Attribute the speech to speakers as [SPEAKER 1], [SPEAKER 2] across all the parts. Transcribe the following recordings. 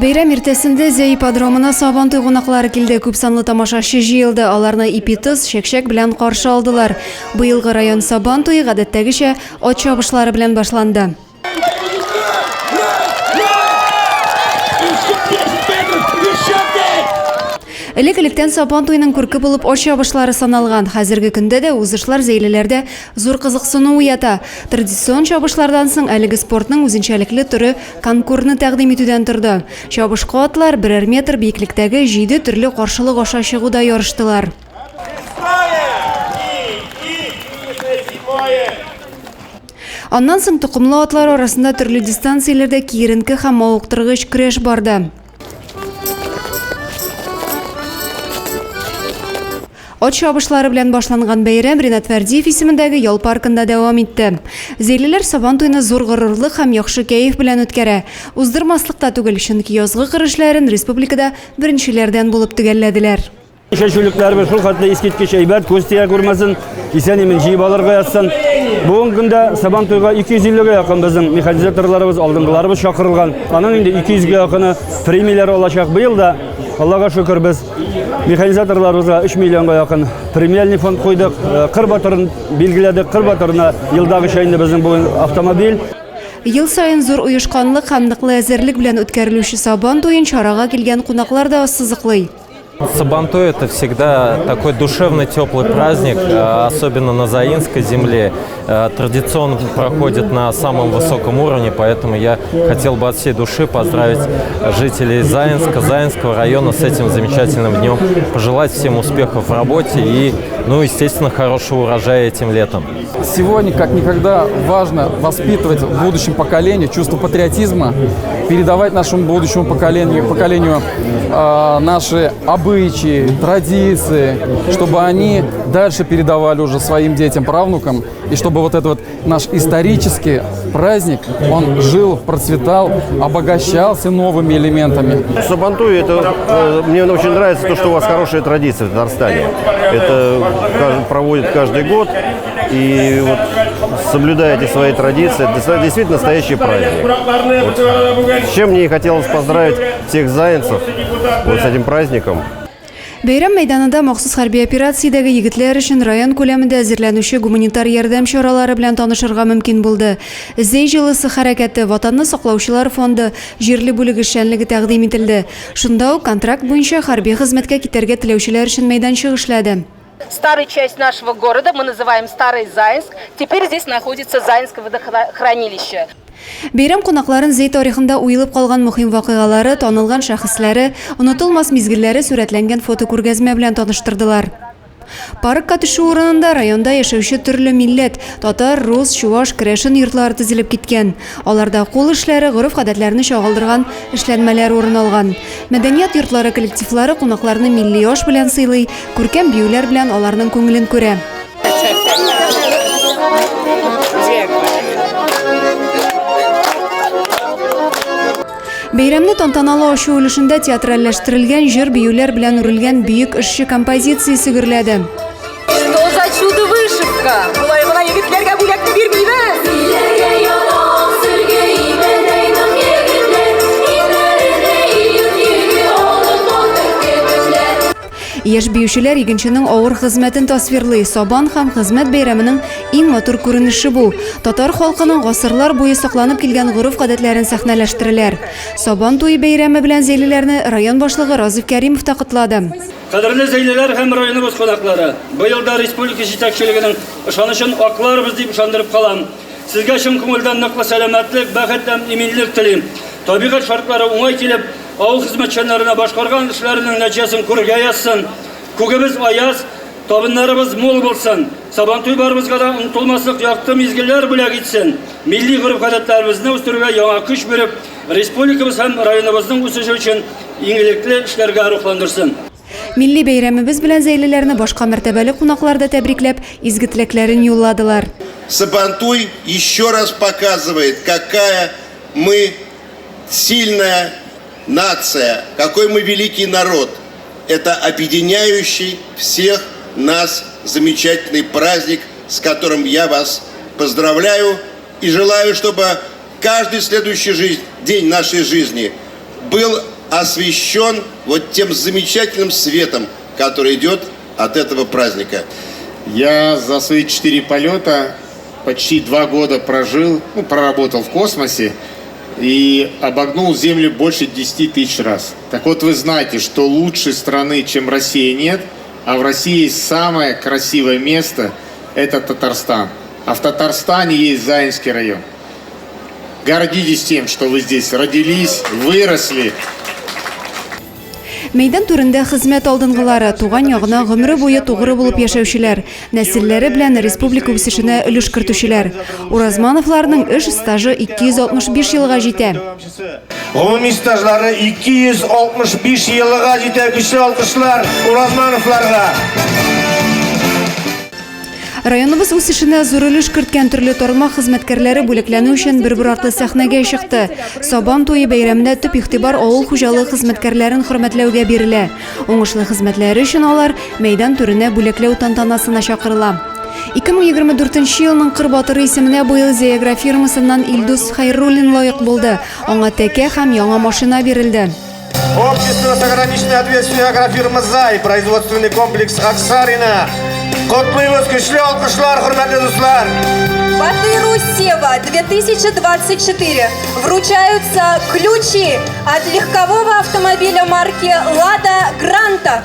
[SPEAKER 1] Бәйрәм иртәсендә Зәй ипподромына Сабантуй кунаклары килде. Күпсанлы тамашачы җыелды. Аларны ипи-тоз, чәкчәк белән каршы алдылар. Быелгы район Сабан туе, гадәттәгечә, ат чабышлары белән башланды. Элек-электән Сабан туеның күрке булып ат чабышлары саналган. Хәзерге көндә дә узышлар зәйлеләрдә зур кызыксыну уята. Традицион чабышлардан соң әлеге спортның үзенчәлекле төре конкурны тәкъдим итүдән торды. Чабышкы атлар берәр метр биеклектәге җиде төрле каршылык аша чыгуда ярыштылар. Аннан соң токымлы атлар арасында төрле дистанцияләрдә киеренке һәм мавыктыргыч көрәш барды. Ат чабышлары белән башланган бәйрәм Ринат Фәрдиев исемендәге ял паркында дәвам итте. Зәйлеләр Сабан туйны зур горурлык һәм яхшы кәеф белән үткәрә. Уздырмаслык та түгел, чөнки язгы кыр эшләрен республикада беренчеләрдән булып төгәлләделәр.
[SPEAKER 2] Чәчүлекләребез шул хәтле искиткеч әйбәт, күз тия күрмәсен, исән-имин җыеп алырга язсын. Бүгенге көндә Сабан туйга 250 гә якын безнең механизаторларыбыз, алдынгыларыбыз чакырылган. Аның инде 200 гә якыны премияләр алачак. Быел да, Аллага шөкер, без механизаторларыбызга 3 миллионга якын премиальный фонд куйдык. Кыр батырын билгеләдек. Кыр батырына елдагыча инде безнең бүген автомобиль.
[SPEAKER 1] Ел саен зур оешканлык һәм ныклы әзерлек белән үткәрелүче Сабан туен чарага килгән кунаклар да ассызыклый.
[SPEAKER 3] Сабантуй – это всегда такой душевный, теплый праздник, особенно на Заинской земле. Традиционно проходит на самом высоком уровне, поэтому я хотел бы от всей души поздравить жителей Заинска, Заинского района с этим замечательным днем, пожелать всем успехов в работе и, ну, естественно, хорошего урожая этим летом.
[SPEAKER 4] Сегодня, как никогда, важно воспитывать в будущем поколении чувство патриотизма, передавать нашему будущему поколению наши обычаи, традиции, чтобы они дальше передавали уже своим детям, правнукам, и чтобы вот этот вот наш исторический праздник, он жил, процветал, обогащался новыми элементами.
[SPEAKER 5] Сабантуй, это, мне очень нравится то, что у вас хорошая традиция в Татарстане. Это проводят каждый год, и вот соблюдаете свои традиции. Это действительно настоящий праздник. Вот. С чем мне и хотелось поздравить всех заинцев вот с этим праздником.
[SPEAKER 1] Бәйрәм мәйданында махсус хәрби операциядәге егетләр өчен район күләмендә әзерләнүче гуманитар ярдәм чаралары белән танышырга мөмкин булды. Зәй җылысы хәрәкәте, Ватанны саклаучылар фонды, җирле бүлек эшчәнлеге тәкъдим ителде. Шунда ук контракт буенча хәрби хезмәткә китәргә теләүчеләр өчен мәйданчык эшләде.
[SPEAKER 6] Старая часть нашего города мы называем Старый Заинск. Теперь здесь находится Заинское водохранилище.
[SPEAKER 1] Бәйрәм кунакларын Зәй тарихында уелып калган мөһим вакыйгалары, танылган шәхесләре, онытылмас мизгелләре сурәтләнгән фотокүргәзмә белән таныштырдылар. Паркка төшү урынында районда яшәүче төрле милләт, татар, рус, чуваш, керәшен йортлары тезелеп киткән. Аларда кул эшләре, гореф-гадәтләрне чагылдырган эшләнмәләр урын алган. Мәдәният йортлары коллективлары кунакларны милли аш белән сыйлый, күркәм биюләр белән аларның күңелен күрә. Бәйрәмне тантаналы ачу өлешендә театральләштерелгән җыр-биюләр белән үрелгән бөек эшче композициясе гөрләде.
[SPEAKER 6] Что за чудо вышивка? Болай гына егетләргә бүләкне бирмибез.
[SPEAKER 7] Илләргә ярак сөлге имәнәйнең егетләр, Иңнәренә иен йөге алып батыр кебекләр.
[SPEAKER 1] Яшь биючеләр игенченең авыр хезмәтен тасвирлый. Сабан һәм хезмәт бәйрәменең иң матур күренеше бу. Татар халкының гасырлар буе сакланып килгән гореф-гадәтләрен сәхнәләштерәләр. Сабан туе бәйрәме белән зәйлеләрне район башлыгы Разиф Кәримов та котлады.
[SPEAKER 2] Кадерле зәйлеләр һәм районыбыз кунаклары, быел да республика җитәкчелегенең ышанычын акларбыз дип ышандырып калам. Сезгә чын күңелдән ныклы сәламәтлек, бәхет һәм иминлек телим. Табигать шартлары уңай килеп, авыл хезмәтчәннәренә башкарган эшләренең нәтиҗәсен күрергә язсын. Күгебез аяз, табыннарыбыз мул булсын. Сабантуй барыбызга да онытылмаслык якты мизгелләр бүләк итсен. Милли гореф-гадәтләребезне үстерүгә яңа көч биреп, республикабыз һәм районыбызның үсеше өчен игелекле эшләргә рухландырсын.
[SPEAKER 1] Милли бәйрәмебез белән зәйлеләрне башка мәртәбәле кунаклар да тәбрикләп, изге теләкләрен юлладылар.
[SPEAKER 8] Сабантуй еще раз показывает, какая мы сильная нация, какой мы великий народ. Это объединяющий всех нас замечательный праздник, с которым я вас поздравляю и желаю, чтобы каждый следующий день нашей жизни был освещен вот тем замечательным светом, который идет от этого праздника.
[SPEAKER 9] Я за свои четыре полета почти два года прожил, ну, проработал в космосе и обогнул Землю больше 10 тысяч раз. Так вот, вы знаете, что лучше страны, чем Россия, нет, а в России самое красивое место – это Татарстан. А в Татарстане есть Заинский район. Гордитесь тем, что вы здесь родились, выросли.
[SPEAKER 1] Мәйдан түрендә хезмәт алдынгылары, туган ягына гомере буе тугры булып яшәүчеләр, нәселләре белән республика үсешенә өлеш кертүчеләр. Уразмановларның эш стажы 265 елга җитә.
[SPEAKER 10] Гомуми стажлары 265 елга җитә. Көчле алкышлар Уразмановларга.
[SPEAKER 1] Районыбыз үсешенә зур өлеш керткән төрле тармак хезмәткәрләре бүләкләнү өчен бер-бер артлы сәхнәгә чыкты. Сабан туе бәйрәмендә төп игътибар авыл хуҗалыгы хезмәткәрләрен хөрмәтләүгә бирелә. Уңышлы хезмәтләре өчен алар мәйдан түренә бүләкләү тантанасына чакырыла. 2024 елның Кыр батыры исеменә быел Зәй агрофирмасыннан Илдус Хәйруллин лаек булды. Аңа тәкә һәм яңа машина бирелде.
[SPEAKER 10] Общество с ограниченной ответственностью агрофирма «Зай», производственный комплекс Аксарина. Котлыйбыз, көчле алкышлар, хөрмәтле дуслар!
[SPEAKER 11] Батыру Сева 2024 вручаются ключи от легкового автомобиля марки «Лада Гранта».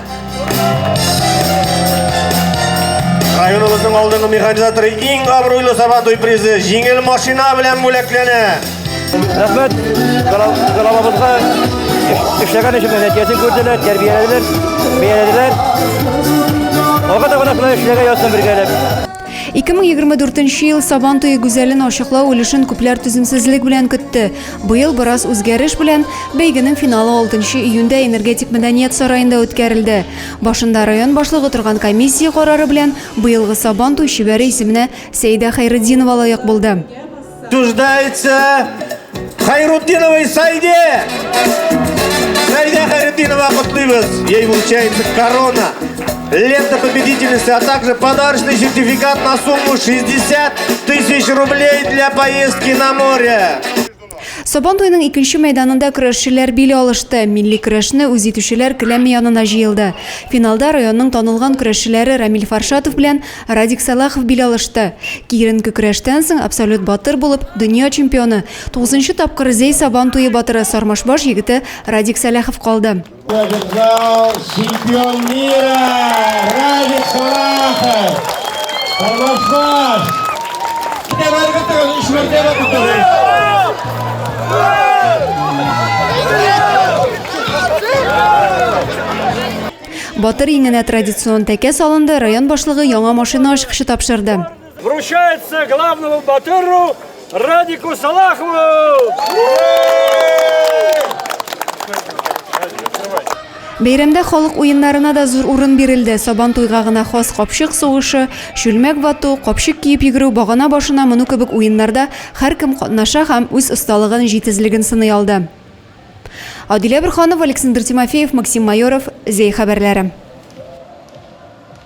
[SPEAKER 10] Районыбызның алдынгы механизаторы иң абруйлы Сабантуй призы җиңел машина белән бүләкләнә.
[SPEAKER 2] Рәхмәт главабызга эшләгән эшемнең нәтиҗәсен күрделәр, тәрбияләделәр, бәяләделәр. Алга таба да шулай эшләргә язсын бергәләп.
[SPEAKER 1] 2024 ел Сабан туе гүзәлен ачыклау өлешен күпләр түземсезлек белән көтте. Быел бераз үзгәреш белән бәйгенең финалы 6 июньдә Энергетик мәдәният сараенда үткәрелде. Башында район башлыгы торган комиссия карары белән быелгы Сабан туй чибәре исеменә Сәйдә Хәйретдинова лаек булды.
[SPEAKER 10] Присуждается Хайрутдиновой Сайде. Сайде Хайрутдинова котлыйбыз. Ей вручается корона, лента победительницы, а также подарочный сертификат на сумму 60 тысяч рублей для поездки на море.
[SPEAKER 1] Сабан туеның икенче мәйданында көрәшчеләр бил алышты. Милли көрәшне үз итүчеләр келәм янына җыелды. Финалда районның танылган көрәшчеләре Рамил Фаршатов белән Радик Сәлахов бил алышты. Киеренке көрәштән соң абсолют батыр булып, дөнья чемпионы, тугызынчы тапкыр Зәй Сабан туе батыры Сармашбаш егете Радик Сәлахов калды.
[SPEAKER 10] Одержал чемпион мира Радик Салахов. Сармашбаш. Өч мәртәбә күтәрелде.
[SPEAKER 1] Батыр иңенә традицион тәкә салынды, район башлыгы яңа машина ачкычы тапшырды.
[SPEAKER 2] Вручается главному батыру Радику Салахову!
[SPEAKER 1] Бәйрәмдә халык уеннарына да зур урын бирелде. Сабан туйга гына хас капчык сугышы, чүлмәк вату, капчык киеп йөгерү, багана башына менү кебек уеннарда һәркем катнаша һәм үз осталыгын, җитезлеген сыный алды. Адилә Борһанова, Александр Тимофеев, Максим Майоров, Зәй хәбәрләре.